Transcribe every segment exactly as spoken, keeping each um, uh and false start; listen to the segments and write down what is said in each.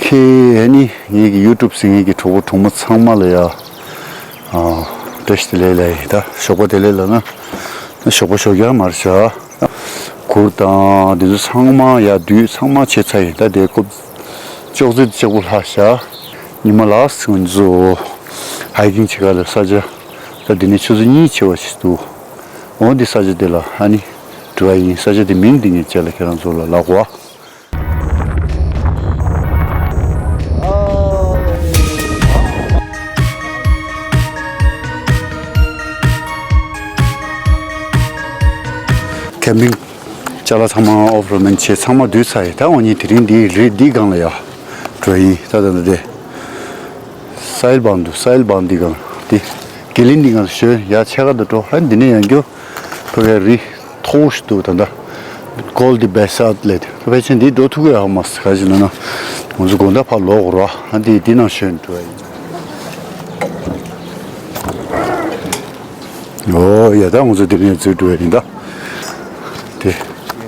ཁྱེད་ནི་ངེད་ཀྱི་ཡུ་ཊུབ་གཟིགས་མཁན་གྱི་གྲོགས་པོ་གྲོགས་མོ་ཚང་མ་ལ་ཡ། ཨ། བཀྲ་ཤིས་བདེ་ལེགས་ལབ་ཡིན། ད་ཞོགས་པ་བདེ་ལེགས་ལབ་ན། ཞོགས་པ་ཞོགས་ཀྱང་མ་རེད་ཤག་གུར་དང་འདི་ཚོ་ཚང་མ་ཡར་བསྡུས་ཚང་མ་བྱས་ཚར་ཡིན། ད་དེ་སྐབས་ཅོག་ཙེ་ལྕགས་པོ་ལྷག་ཤག་ཉི་མ་ལ་སོང་ཚོ་ཧའི་ཀིང་བྱེད་ག་ལ་ས་ཆ། ད་འདི་ནས་ཆུ་ཚོད་གཉིས་ཕྱིན་པ་ཞིག་འདུག་འོ་འདི་ས་ཆ་དེ་ལ་ཨ་ནི་འགྲོ་ཡ་ཡིན། ས་ཆ་དེ་མིང་འདི་ངས་བཅས་ལ་ཁྱེད་རང་ཚོ་ལ་ལབ་དགོས། ཁེམ་པིང་ཅ་ལག་ཚང་མ་ཨོ་ཕར་མེན་བྱས་ཚང་མ་བསྡུས་ཚར་ཡིན། ད་འོ་ཉིན་དེ་རིང་འདི་རི་འདི་སྒང་ལ་ཡ་འགྲོ་ཡིན། ད་ད་ད་དེ་སའིལ་བང་འདུག་སའིལ་བང་འདི་སྒང་དེ་གེ་ལིན་འདི་སྒང་ལ་ཞོན་ཡ་ཕྱེད་ཀ་དུ་འགྲོ། ཨ་འདི་ནས་ཡང་རྒྱུ་ཕ་གའི་རི་མཐོ་བོ་ཞིག་འདུག་ད་ད་གོལ་ཌི་བེ་སད་ལབ་དེ་ཕལ་ཆེར་འདི་འགྲོ་ཐུབ་ཀྱི་ཡོད་མ་རེད། ག་ཅི་ལབ་ན་ང་ཚོ་དགོང་དག་ཕར་ལོག་དགོས་རེད་བ། ཨ་འདི་འདི་ནང་ཞོན་འགྲོ་ཡ་ཡིན། ཨོ་ཡ་ད་ང་ཚོ་འདི་ནས་འཛུལ་འགྲོ་ཡ་ཡིན་ད། དེ་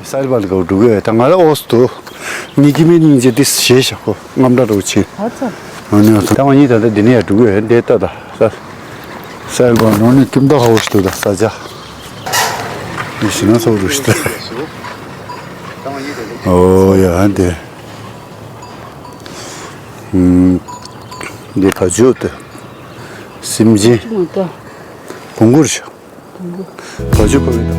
སའིལ་བང་ལ་འགྲོ་གི་ཡོད། ད་ང་ལ་ཨོ་སི་འདུག་ཉི་གི་མི་སྙིང་རྗེ་དེ་ཞེས་བཞག་གོ། རྔམ་དྲག་འགྲོ་ཆེ། ཨ་ཙི། ཨ་ནི་ད་ང་གཉིས་ད་ལྟ་འདི་ནས་ཡར་འགྲོ་གི་ཡོད། འདི་ལྟ་ད་ས་སའིལ་བང་ནང་ནས་ཀིམ་ད་ཧའོ་ཞིག་འདུག་ད་ས་ཆ་འདི་ཞིག་ན་ཚོགས་འགྲོ་ཞིག་ད། ཨོ་ཡ་འདི་ཨུམ་འདི་ཕ་ཇོ་དེ་སེམས་ཅན་བོང་གུར་ཞིག་བ་ཅུ་པ་བི་ཏ།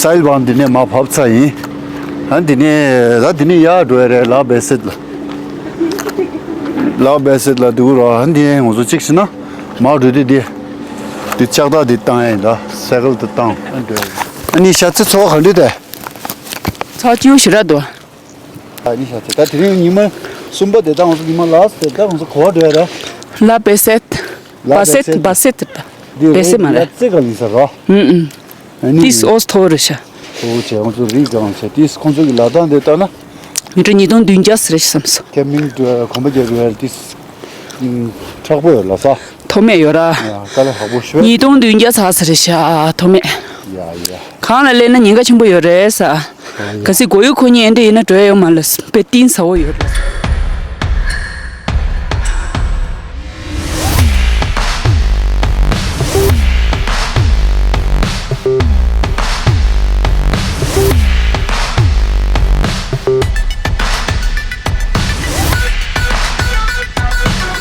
སའིལ་བང་འདི་ནས་མར་བབས་ཚར་ཡིན། ཨ་འདི་ནས་ད་འདི་ནས་ཡར་འགྲོ་ཡ་རེད། ལ་བེ་སེད་ལ། ལ་བེ་སེད་ལ་འདུག་རོགས། ཨ་འདི་ང་ཚོ་གཅིག་བྱས་ན་མར་འགྲོ་དུས་འདི་འདི་ལྕགས་ཐག་འདི་བཏང་ཡ་ཡིན། ད་སའི་ཀལ་འདི་བཏང་ཨ་འགྲོ་ཡ་ཡིན། ཨ་ནི་ཤ་ཚའི་ཚོགས་ག་འདྲ་དེ། ཚོགས་སྐྱིད་པོ་ཞེ་དྲག་འདུག་ད་ནི་ཤ་ཚ་ད་དེ་རིང་ཉི་མ་གསུམ་པ་དེ་ད་ང་ཚོ་ཉི་མ་ལ་སེ་ད་ང་ཚོ་ག་པར་འགྲོ་ཡ་རེད། ལ་བེ་སེད། ལ་བེ་སེད་བེ་སེད་ད། འདི་བེ་སེད་མ་རེད། ཡ་ཙེ་ག་ལིན་ས་རོ། ཨུམ་ཨུམ། ཨ་ནི་ཏིས་ཨོ་སི་ཐོ་རེད་ཤག་ཨོ་ཆེ་ང་ཚོ་རི་སྒང་ཆེ་ཏིས་ཁོང་ཚོ་གི་ལ་དང་དེ་ལྟ་ན། མི་ཊར་ཉིས་སྟོང་བདུན་བརྒྱ་ཟེར་ཤག་བསམ་སོང་། ཁེམ་པིང་གོམ་པ་རྒྱག་གི་ཡོད་ཏིས། མཁྲེགས་པོ་ཡོད་ལ་ས། མཐོ་དམན་ཡོད་ར། ཡ་དཀའ་ལས་ཁག་པོ་ཤོད། ཉིས་སྟོང་བདུན་བརྒྱ་ཚར་ས་རེད་ཤག་མཐོ་དམན། ཡ་ཡ། གང་ལ་སླེབས་ན་ཉེན་ཁ་ཆེན་པོ་ཡོད་རེད་ས། ཡ་ཡ། གལ་སྲིད་མགོ་ཡུ་འཁོར་མཁན་ཨེ་འདྲ་ཡིན་ན་འགྲོ་ཡ་ཡོད་མ་རེད། དཔེ་གཏིང་ཟབ་པོ་ཡོད་རེད།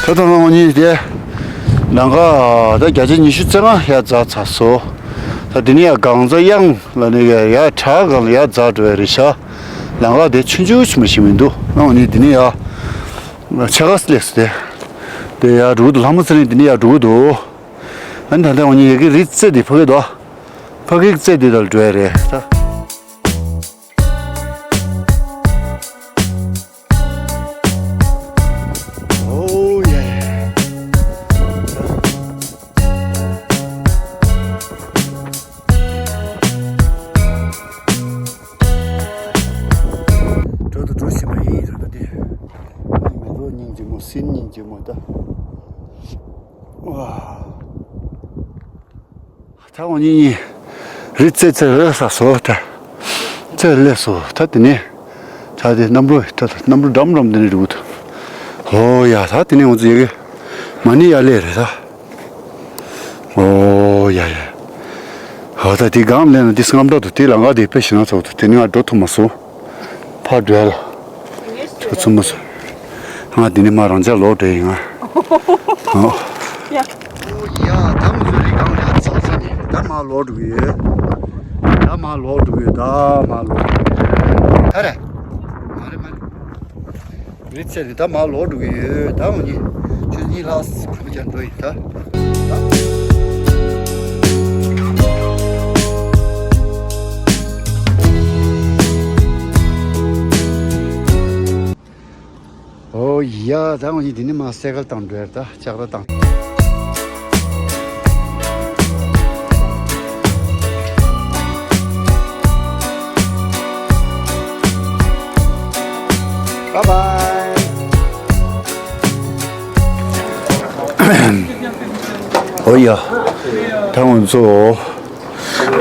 ད་ལྟ་ང་གཉིས་དེ་ལམ་ཁ་ད་བརྒྱ་ཆ་ཉི་ཤུ་རྩ་ལྔ་ཡར་འཛེགས་ཚར་སོང་། ད་དེ་ནས་ཡར་སྒང་ཚ་གཡང་ལ་ནས་ཡར་བྲག་སྒང་ལ་ཡར་འཛེགས་འགྲོ་ཡ་རེད་ཤག་ལམ་ཁ་དེ་ཆུང་ཆུང་ཞིག་མ་ཞིག་མི་འདུག་ང་གཉིས་དེ་ནས་ཡར་ཆ་ག་སླེབས་སོང་། དེ་དེ་ཡར་འགྲོ་གི་འདུག་ལྷ་མོ་ཚེ་རིང་དེ་ནས་ཡར་འགྲོ་གི་འདུག་ཨ་ནི་ད་ལྟ་ང་གཉིས་ཡ་གི་རི་རྩེ་དེ་ཕ་གི་འདུག་ཕ་གི་རྩེ་དེ་དང་འགྲོ་ཡ་རེད་ད། ཨོ་ཡ་ཡ། འགྲོ་དང་འགྲོ་བཞིན་པ་ཡིན་རེད་ད་དེ། མེ་ཏོག་སྙིང་རྗེ་མོ་སེམས་སྙིང་རྗེ་མོ་ད། ཝ། ད་འོ་ཉི་ཉི། རི་རྩེ་རྩེ་རེ་ས་སོ་ད། རྩེ་ལས་སོ་ད་དེ་ནས། ད་དེ་གནམ་གྲུ་ད་གནམ་གྲུ་འགྲམ་འགྲམ་དེ་ནས་འགྲོ་གི་འདུག་ཧོ་ཡ་ད་དེ་ནས་ང་ཚོ་ཡ་གི། མ་ཎི་ཡ་ལས་རེད་ད། ཨོ་ཡ་ཡ། ཧོ་ད་དེ་སྒང་ལས་ན་དེ་སྔམ་འདྲ་འདུག་དེ་ལ་ང་དེ་དཔེ་ཞེ་ན་ཚོགས་འདུག་དེ་ནས་ང་འགྲོ་ཐུབ་མ་སོང་། ཕར་འགྲོ་ཡ་ལ། ཁྱོད་ཚོ་མ་སོང་། ང་འདི་ནས་མར་རང་ཅག་ལོག་འགྲོ་ཡིན་ང་། ཨོ། ཡ། ཨོ་ཡ་ད་ང་ཚོ་རི་སྒང་ལ་ཡ་ཚགས་ཚ་ནས་ད་མར་ལོག་འགྲོ་གི་ཡོད། ད་མར་ལོག་འགྲོ་གི་ཡོད། ད་མར་ལོག་འགྲོ་གི་ཡོད། ད་རེད། མ་རེད་མ་རེད། རི་རྩེ་ནས་ད་མར་ལོག་འགྲོ་གི་ཡོད། ད་འོ་ནི་ཆུ་གཉིས་ལྷག་ཁ་མི་རྒྱག་འགྲོ་ཡིན་ད། ཨོ་ཡ་ད་འོ་ནི་འདི་ནས་མར་སའི་ཀལ་བཏང་འགྲོ་ཡ་ད་ལྕགས་ར་བཏང་། ཨོ་ཡ། ད་ང་ཚོ་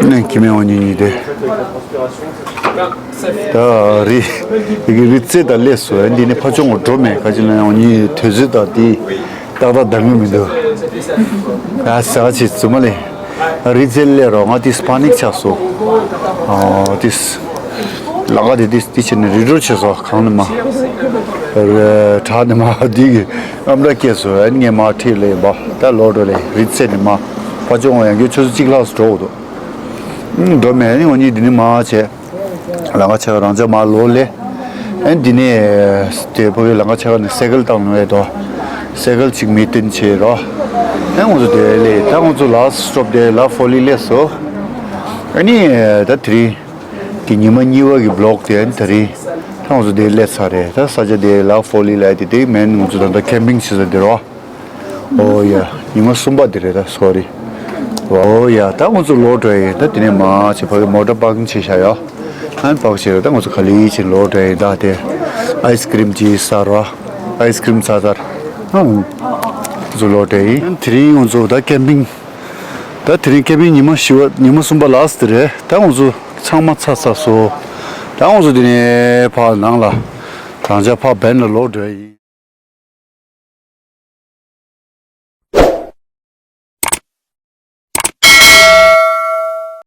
ནས་ཁྱིམ་མི་འོ་གཉིས་གཉིས་དེ། ད་རི་རི་རྩེ་ད་སླེབས་སོང་། འདི་ནས་ཕར་ཕྱོགས་འགྲོ་མེད། ག་ཅི་ན་འོ་གཉིས་དུས་ཚོད་ད་དེ་ཏག་ཏག་འདང་གི་མི་འདུག་ད་ཟ་ཆེ་ཙུ་མ་ལེ། རི་རྩེ་སླེབས་རོགས། ང་དེ་སྤ་ནིག་ཆགས་སོང་། ཨོ་དེ། ལམ་ཁ་དེ་དེ་དེ་ཕྱིན་ནས་རི་གྲོར་ཆེ་སོ་གང་ནས་མ། བྲག་ནས་མ་དེ་གི་ཨམ་ར་སྐྱེས་སོ། ཨ་ནི་ངས་མ་ཁྲིད་ལེ་བ་ད་ལོག་འགྲོ་ལེ། རི་རྩེ་ནས་མ་ཕ་ཅོང་ཡང་རྒྱུ་ཆུ་ཚོད་གཅིག་ལྷག་སུ་འགྲོ་འདུག་འགྲོ་མེད། ཨ་ནི་འོ་གཉིས་འདི་ནས་མ་བྱས། ལམ་ཁ་ཆེ་བ་རང་ཅག་མ་ལོག་ལེ། ཨ་ནི་འདི་ནས་དེ་ཕ་གི་ལམ་ཁ་ཆེ་བ་ནས་སེ་ཀལ་བཏང་ནོ་ཨེ་དོ། སེ་ཀལ་གཅིག་མི་བསྟན་ཆེ་རོ། ཨ་ནི་ང་ཚོ་དེ་ལེ། ད་ང་ཚོ་ལ་སི་ཊོབ་དེ་ལ་ཧྥོ་ལི་སླེབས་སོ། ཨ་ནི་ད་དེ་རིང་གི་ཉི་མ་གཉིས་པ་གི་བི་ལོག་དེ་ཨ་ནི་དེ་རིང་ད་ང་ཚོ་དེ་སླེབས་ཚར་རེད། ད་ས་ཆ་དེ་ལ་ཧྥོ་ལི་ལབ་དེ་དེ་མིན་ང་ཚོ་ད་ལྟ་ཁེམ་པིང་བྱེད་ས་དེ་རོ། ཨོ་ཡ། ཉི་མ་གསུམ་པ་དེ་རེད་ད། སོ་རི། ཨོ་ཡ། ད་ང་ཚོ་ལོག་འགྲོ་ཡིན། ད་དེ་ནས་མ་ཆེ་ཕ་གི་མོ་ཊ་པར་ཀིང་བྱས་བཞག་ཡོད། ཨ་ནི་པར་ཀིང་བྱས་རེད། ད་ང་ཚོ་ག་ལེ་ཕྱིན་ལོག་འགྲོ་ཡིན། ད་དེ་ཨའི་སི་ཀི་རིམ་ཅིག་ཟ་རོ། ཨའི་སི་ཀི་རིམ་ཟ་ཚར། ཨ་ང་ཚོ་ལོག་འགྲོ་ཡིན། དེ་རིང་ང་ཚོ་ད་ཁེམ་པིང་། ད་དེ་རིང་ཁེམ་པིང་ཉི་མ་བཞི་པ། ཉི་མ་གསུམ་པ་ལ་སི་ཊི་རེད། ད་ང་ཚོ་ཚང་མ་ཚར་ཚར་སོང་། ད་ང་ཚོ་དེ་ནས་ཕར་ནང་ལ་རང་ཅག་ཕར་བན་ལ་ལོག་འགྲོ་ཡིན།